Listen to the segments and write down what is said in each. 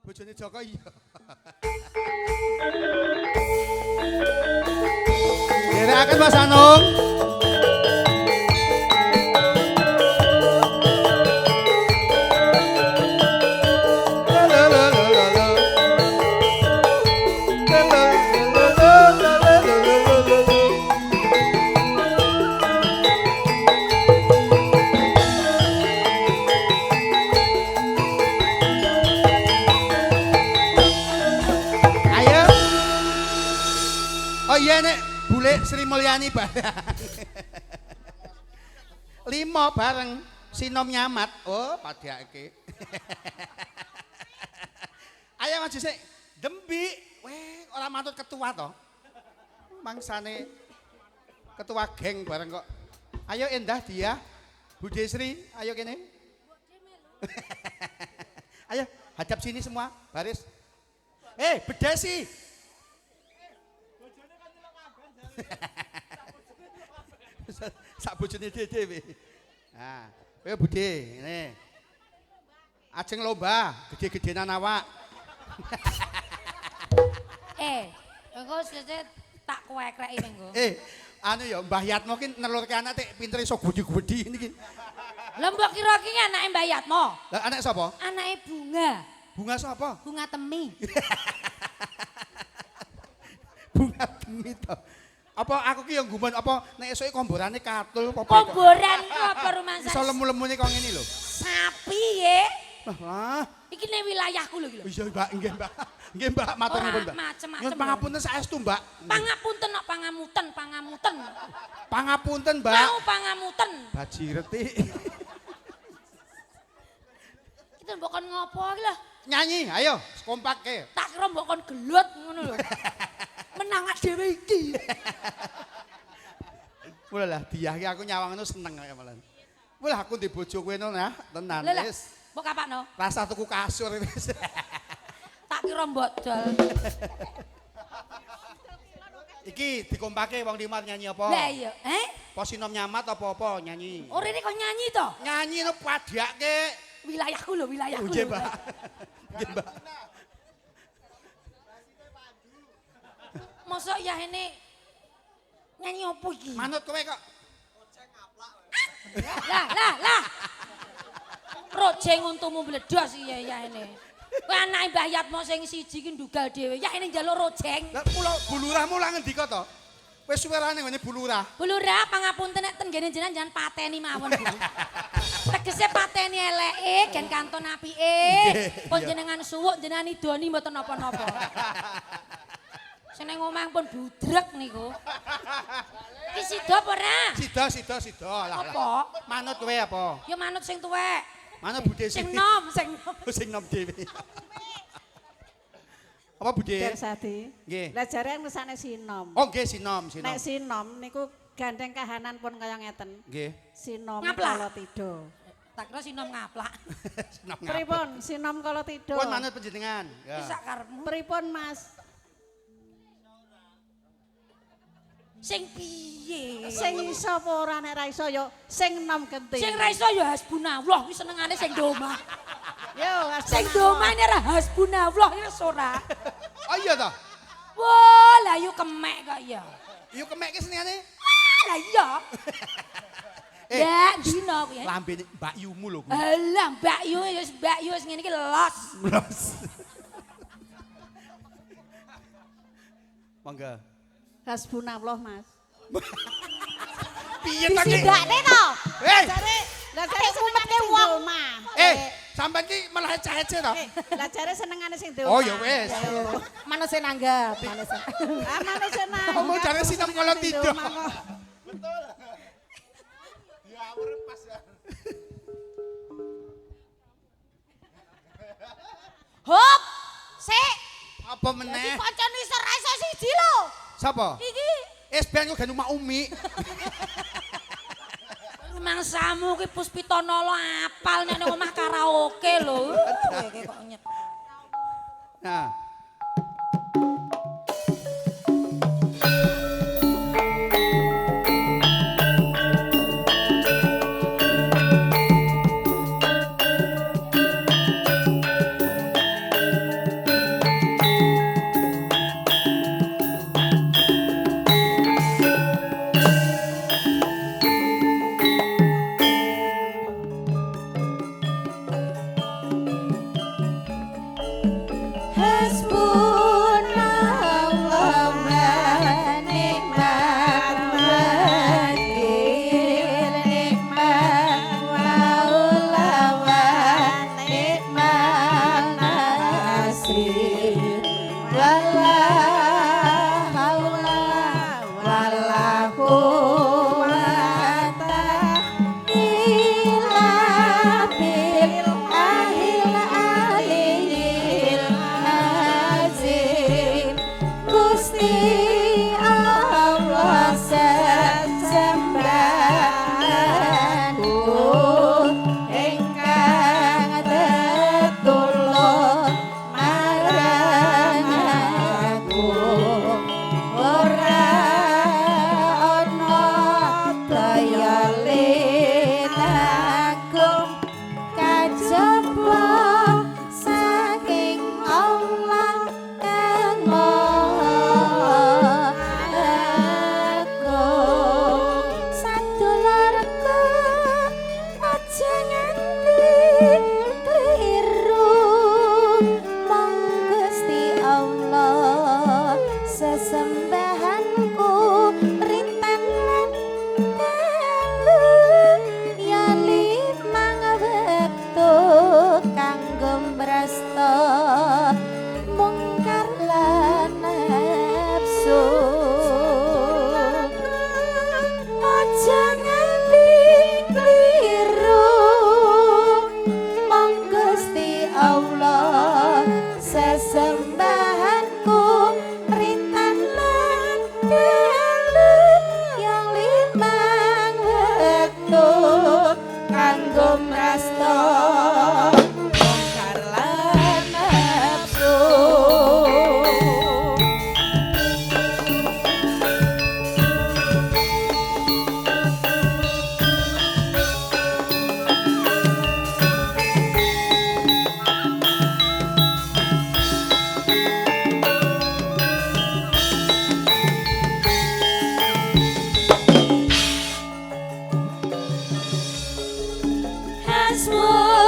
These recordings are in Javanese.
Bojone Joko iya. Nderekaken Mas Anung. Ayo. Oh iya nek Bulik Sri Mulyani bareng. Lima bareng sinom nyamat. Oh, padhake. Ayo maju sik. Dembi. Weh, ora manut ketua to. Mangsane ketua geng bareng kok. Ayo Endah dia. Bu Desri, ayo kene. Ayo, hadap sini semua, baris. Eh, bedesi. Sak bojone dhewe. Nah, kowe Bude, ngene. Ajeng lomba, gede-gedenan awak. Eh, engko sesuk tak kuwekreki mengko. Eh, anu ya Mbah Yatmo ki nelurke anak tek pinter iso gudi-gudi niki. Lah mbok kira ki anake Mbah Yatmo? Lah anak sapa? Anake Bunga. Bunga sapa? Bunga Temi. Bunga Temi to. Apa aku ki yang gumun apa nek esuke komborane katul apa piye kok? Komboran ku apa rumangsa? Iso lemu-lemune kok ngene lho. Sapi ye. Lah lah. Iki nek wilayahku lho iki lho. Iya, Mbak, nggih, Mbak. Nggih, Mbak, matur Ora nuwun, Mbak. macem-macem Nyuwun pangapunten saestu, Mbak. Pangapunten kok pangamuten, pangamuten. Pangapunten, Mbak. Mau pangamuten. Bajireti. Kita mbok kon ngopo iki lho? Nyanyi, ayo, kompak ke. Tak kira mbok kon gelut ngono lho. Menang dhewe iki. Mulai lah diah ki aku nyawang ngono seneng kaya malah. Mulai aku ndek bojo kowe ngono nah, tenan Lha lah, wis. mbok kapakno? Rasa tuku kasur wis. Tak kira mbok dol. Iki dikompake wong lima nyanyi apa? Lah iya, eh? Apa sinom nyamat apa-apa nyanyi? Ora ini kok nyanyi to? Nyanyi no padhake. Wilayahku lho, wilayahku. Nggih, lho. Mbak. Nggih, Mbak. Mosok ya ini nyanyi opo iki? Manut kowe kok. Lah, lah, lah. Rojeng untumu mbledos iki ya ya ini. Kowe anake Mbah Yatmo sing siji iki ndugal dhewe. Ya ini njaluk rojeng. Lah kula Bu Lurahmu lah ngendika to? Wis suwerane ngene Bu Lurah. Bu Lurah pangapunten nek ten nggene jenengan jangan pateni mawon Bu. Tegese pateni eleke gen kanton apike. Pun jenengan suwuk jenengan idoni mboten napa-napa. Sing nang omah pun budrek niku. Iki sida apa ora? Sida, sida, sida. Lah, lah. Apa? Manut kowe apa? Ya manut sing tuwek. Manut Bude Sing nom, sing nom. Sing nom dhewe. Apa Bude? Darsadi. Nggih. Lah jare ngersane sinom. Oh nggih sinom, sinom. Nek sinom niku gandeng kahanan pun kaya ngeten. Nggih. Sinom Ngaplak. kala tido. Tak kira sinom ngaplak. Sinom ngaplak. Pripun sinom kala tido? Pun manut panjenengan. Ya. Wis sak karepmu. Pripun Mas? Sing piye? Sing iso apa ora nek ra iso ya sing nom genti. Sing ra iso ya hasbunallah kuwi senengane sing domah. Yo Sing domah ini ora hasbunallah iki wis ora. Oh iya toh. Wah, lah yu kemek kok ya. Yuk kemek ki senengane. Wah, lah iya. Eh, Ya, dino kuwi. Lambene Mbak Yumu lho kuwi. Alah, Mbak Yu wis Mbak Yu wis ngene iki los. Los. Mangga. Hasbunallah Mas. Piye ta ki? Disidakne to. Eh, Jare lah jare Nek senengane umete sing wong. domah. eh, sampean ki malah eceh-ece to. Eh, lah jare senengane sing domah. Oh ya wis. Manuse nanggap, manuse. Ah manuse nang. Ngomong jare sinom kala tido. Hop. Sik. Apa Dadi meneh? kancane iso ra iso siji lho. Sapa? Iki Es ben kok gak numpak Umi. Rumangsamu ki Puspitanala apal nek nang omah karaoke lho. Kowe iki kok nyet. Nah. nasir. Wala haula wala quwata illa billahil aliyil azim. Gusti Allah sesembahanku ingkang tetulung marang aku, ora ana daya linagung kajaba saking Allah kang Maha Agung. Sadulurku aja nganti kliru, mong Gusti Allah sesembahanku rinten lan dalu ya limang wektu kanggo mrasta mungkar lan nafsu. Aja nganti kliru, mong Gusti Allah sesembahanku rinten lan dalu yang limang wektu kanggo mrasta mungkar lan nafsu.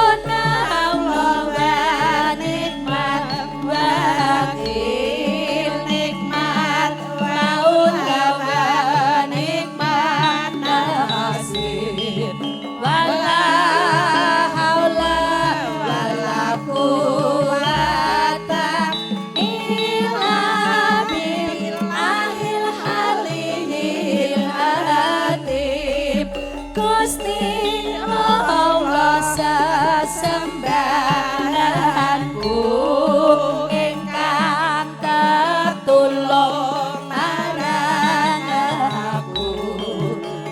Hasbunallah wa ni'mal wakil, nikmat maula wa nikmat nasir. Wala haula wala quwata illa billahil aliyil azim. Gusti Allah sesembahanku ingkang tetulung marang aku,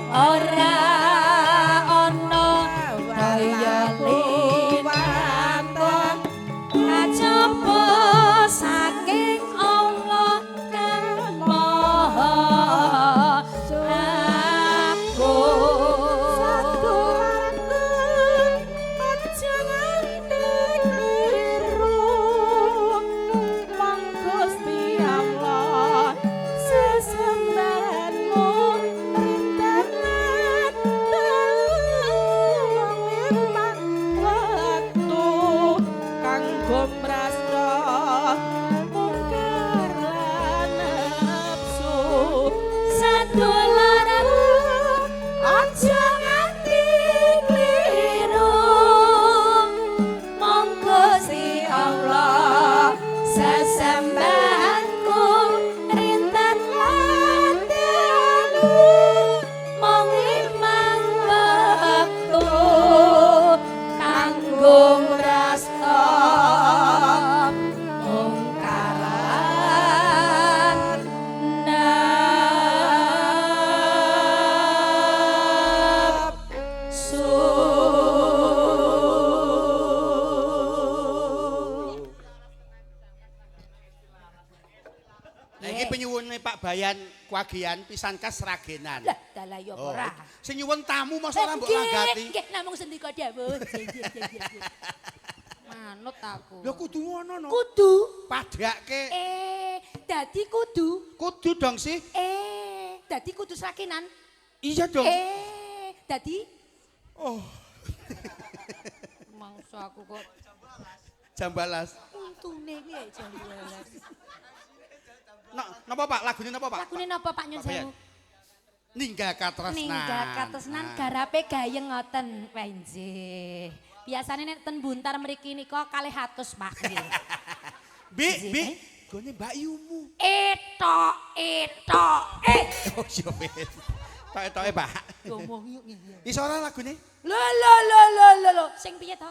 ora ana daya liwata kajaba saking Allah kang Maha Agung. Sadulurku aja nganti kliru, mong Gusti Allah sesembahanmu rinten lan dalu limang wektu kanggo mrasta mungkar lan nafsu. Sadulurku Aja nganti kliru, mong Gusti Allah sesembahanku rinten lan dalu mong limang wektu kanggo mrasta mungkar lan nafsu. Lah iki penyuwune Pak Bayan Kwagian pisan kas Sragenan. Lah, dalah ya Oh, ora. sing nyuwun tamu masa ora mbok langgati. Nggih, namung sendika dawuh. Nggih, nggih, nggih, nggih. Manut aku. Lho kudu ngono no. Kudu. Padhake Dadi kudu. kudu dong sih. Dadi kudu Sragenan. Iya dong. Dadi Oh, mangsa aku kok jam 12. untune kuwi ya jam 12. Napa Pak? Lagune napa Pak? Lagune napa Pak Nyun Pak Bayan? Sewu? Ninggal katresnan. Ninggal katresnan Nah. garape gayeng ngoten. Wah nggih. Biasane nek ten Buntar mriki nika 200 Pak nggih. Bi, Bi, gone Mbak Yumu. Etok, etok, eh. Oh, iya wis. Tok-etoke, Pak. Ngomong yuk ngene. Iso ora lagune? Lho lho lho lho lho lho, sing piye to?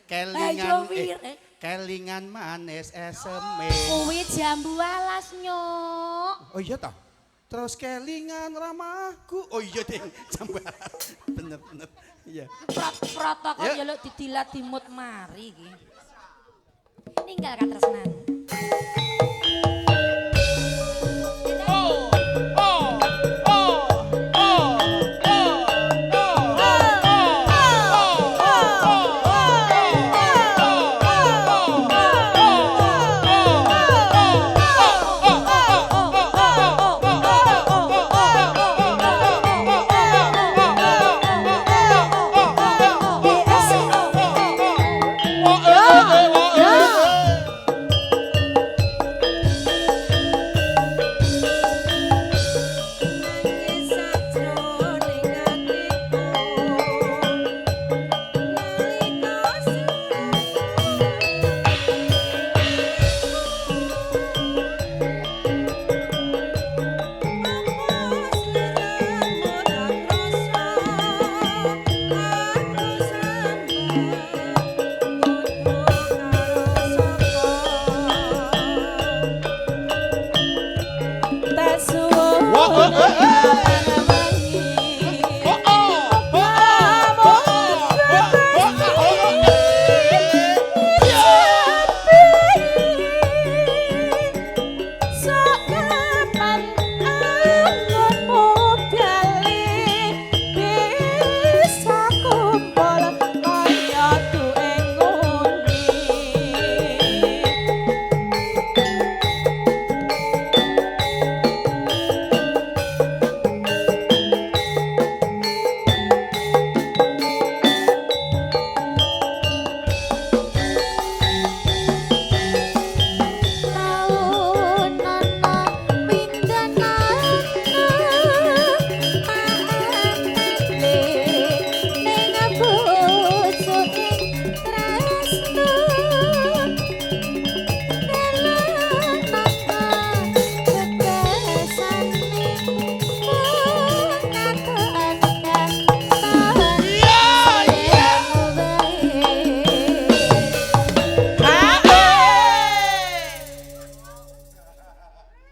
Kelingan Ayo, Wir, eh. kelingan manis eseme. Kuwi jambu alas nyok. Oh iya toh. Terus kelingan ramahku. Oh iya ding, jambu alas. Bener bener. Iya. Protokol Ya. ya lho didilat dimut mari iki. Ninggal katresnan.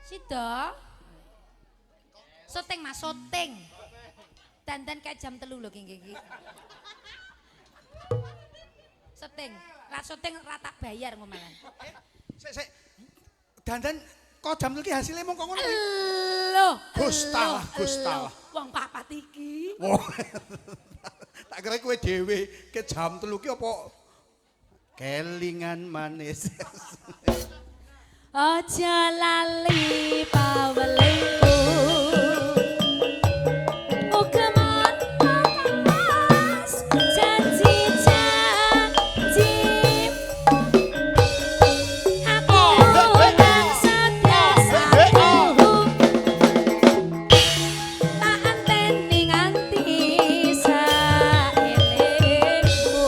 Sida. Syuting Mas, syuting. Dandan kayak jam 3 lho iki. Syuting, ra syuting ra tak bayar engko malah. Sik sik. Dandan kok jam 3 iki hasilnya mung kok ngono kuwi. Lho, Gustalah, gustalah. Wong papat iki. Wah. Tak kira kowe dhewe ke jam 3 ki apa kelingan manis. Aja lali pawelingku. Muga mas janji-janji. Aku nang setia satu. Tak anteni nganti saelingku.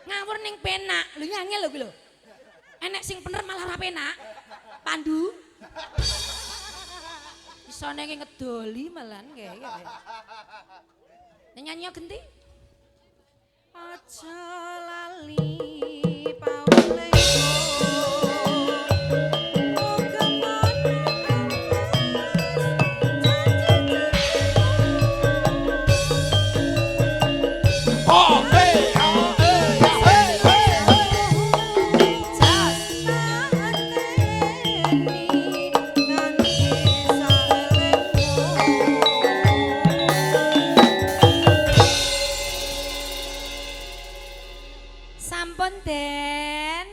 Ngawur ning penak. Lho iki angel lho kuwi lho. Enek sing bener malah ora penak. Pandu. Isone ngedoli malan kae. Nyanyi genti. Aja lali paulengku. Oh, hey, oh, hey, hey, hey, hey. Sampun Den.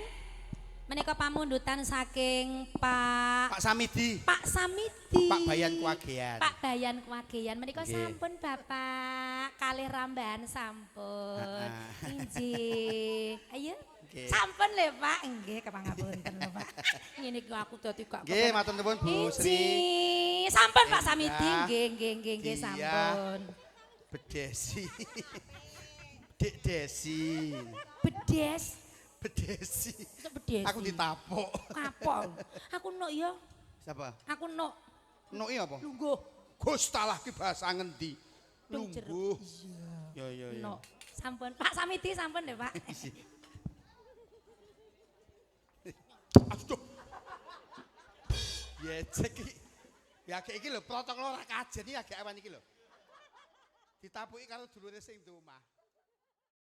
Menika pamundutan saking Pak Pak Samidi, Pak Samidi. Pak Bayan Kuagean. Pak Bayan Kuagean menika Nggih. sampun Bapak kalih rambahan sampun. Ha-ha. Injih. Ayo. Nggih. Sampun lho Pak, nggih kepangapunten lho Pak. Ngene iki aku dadi gak Nggih, matur nuwun Bu Sri. Injih. Sampun Pak Samidi, Endah. nggih nggih nggih nggih Iya. sampun. Bedesi. Dek Desi. Bedes. Bedesi. Masa bedesi. Aku ditapuk. Kapok. Aku nok ya. Siapa? Aku nok. Noki apa? Lungguh. Gustalah ki bahasa ngendi? Dung jeruk. Lungguh. Ya ya ya. Nok. Sampun. Pak Samidi sampun lho Pak. Aduh. Ya cek iki. Ya kayak iki lho protokol ora kajen iki agak awan iki lho. Ditapuki karo dulure sing di omah.